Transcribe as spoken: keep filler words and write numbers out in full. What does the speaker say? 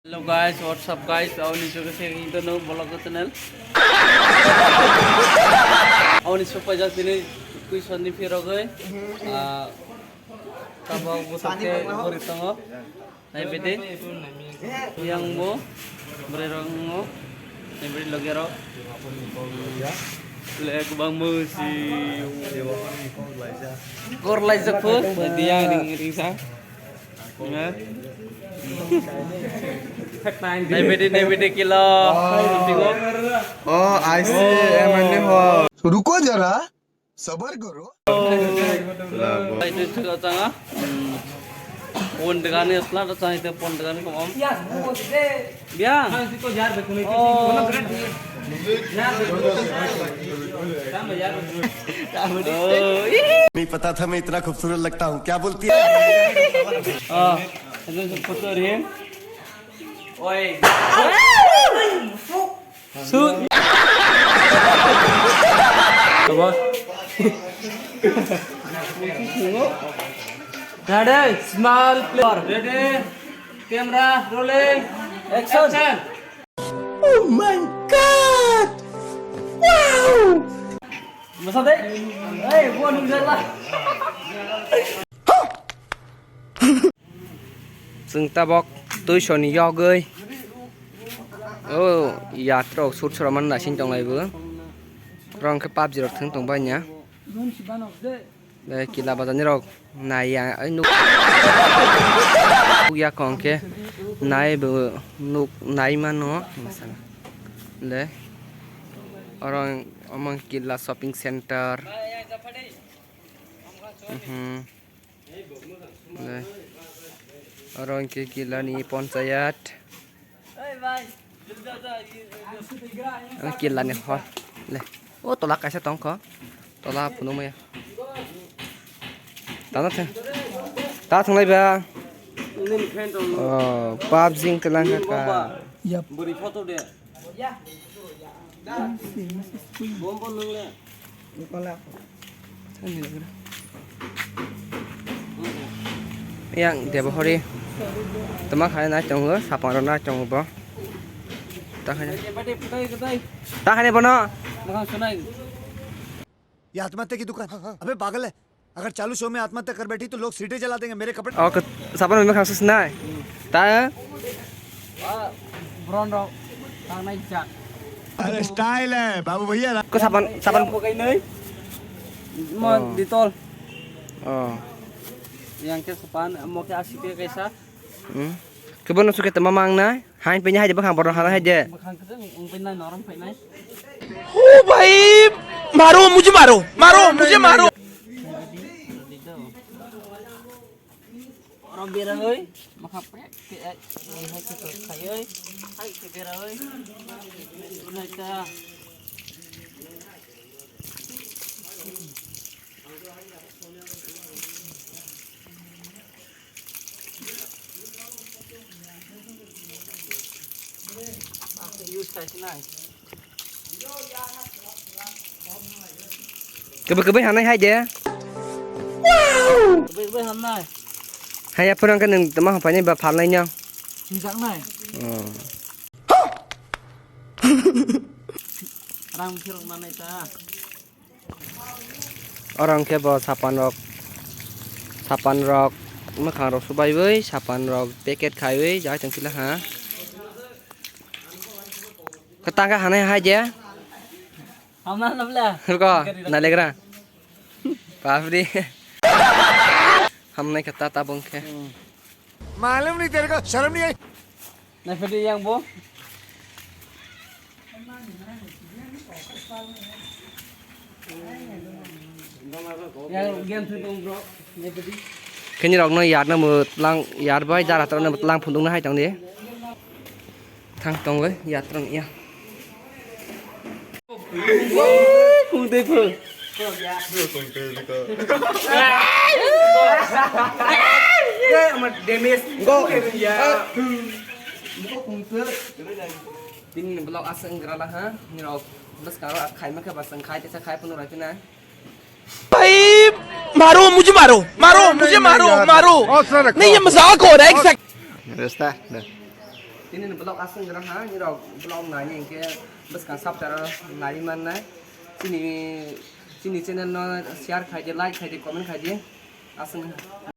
Hello guys, what's up guys? Aoni suka se hito no vlog channel. Aoni suka ja tini kuison ni phirogoi. Ah, tabo busa ke bori tongo. Nai bete. Yang mo, bori rong mo. Nai bete loge rok. Le kubang mo si. Kor lai jakpo. Dia ring ring sa. Nebede, nebede kilo. Oh, I see. Emanne ho. रुको जरा, सबर करो। Bai tu suka tanga. Pon degani asla ta tanga ite pon degani kom. Biang. Oh. नहीं पता था मैं इतना खूबसूरत लगता हूँ, क्या बोलती है? Ah, itu foto rin. Oi. Su. Bos. Ready, small player. Ready, camera rolling. Action. Action. Oh my God! Wow! Masa deh? Eh, gua nunggu lah. Chwng tabok twisoni yogwi o yatrok sut sora mani naising tonglaibo. Oro hwnkhe PUBG rok thwng tong bai ya. Kila bazar ni rok nai ya, ai nuk ya kong khe nai bo nuk nai mano. Le oro omo kila shopping center. Mhm. Nai. Oro hwnkhe Kilani ponchayat. Ang Kilani hor. Le. O tola kaisa tongkho. Tola phunukmaya. Tana thang. Ta thanglai ba. Oh, PUBG wng tlang kha. Yap. Yang debo hori toma khai nai tongo, sapang rok nai tongo bo. Ta khai, ta khai bono. ये आत्महत्या की दुकान। अबे पागल है, अगर चालू शो में आत्महत्या कर बैठी तो लोग सीटें जला देंगे, मेरे कपड़े। Oh, ke-, sapan memang kasus nai. Ta? Bron rok tangnai jak. अरे स्टाइल है बाबू भैया। Ko sapan, sapan. Yang pakai nai. Mo ditol. Oh. Yang ke sapan, mo ke asik ke kaisa. Hmm. Kebo no suke tama mang nai. Hain penya hai de bakhang borok hana hai de. Bakhang khe wng penya norom phainai. ओ भाई, मारो, मुझे मारो, मारो, मुझे मारो। Oro bera oi, makha pek ke ai, hai ke to khai oi, hai ke bera oi. Unai ta. Use khai sinai. Kebe kebe hanai hai de. Kebe kebe hanai. Hai aphuru ang khe nwng tama hapai nai ba phalnai nw. Sinjak nai. Oh. Rang phirok nanai ta. Oro hwnkhe bo sapan rok, sapan rok mwkhang rok subaiwi, sapan rok packet khaiwi jai tong phila ha. Kwtang khe hanai hai je. Hamna nabla. Ruko, nalegra. Bapre. Hamnai khe ta tabung khe. मालूम नहीं तेरे को शर्म नहीं आई। Naifedi yang bo. Yang game tu dong bro. Naifedi. Kini rok no yar na mo tlang yar bai dar atar na tlang phundung na hai tong di. Thang tong le yar tong ya. Kung tei phung. Go. Tini ni vlog aswk wngkha la ha. Nirok bwskang rok khai mangkha ba chwng khai teisa khai phunuk rai phina. भाई मारो मुझे मारो मारो मुझे मारो मारो नहीं ये मजाक हो रहा है एक second. Resta, da. Tini ni vlog aswk gra ha, nirok vlog nai ni hwnkhe bwskang saptaro nai mannai. Chini, chini channel no share khai di, like khai di, comment khai di. Aswk.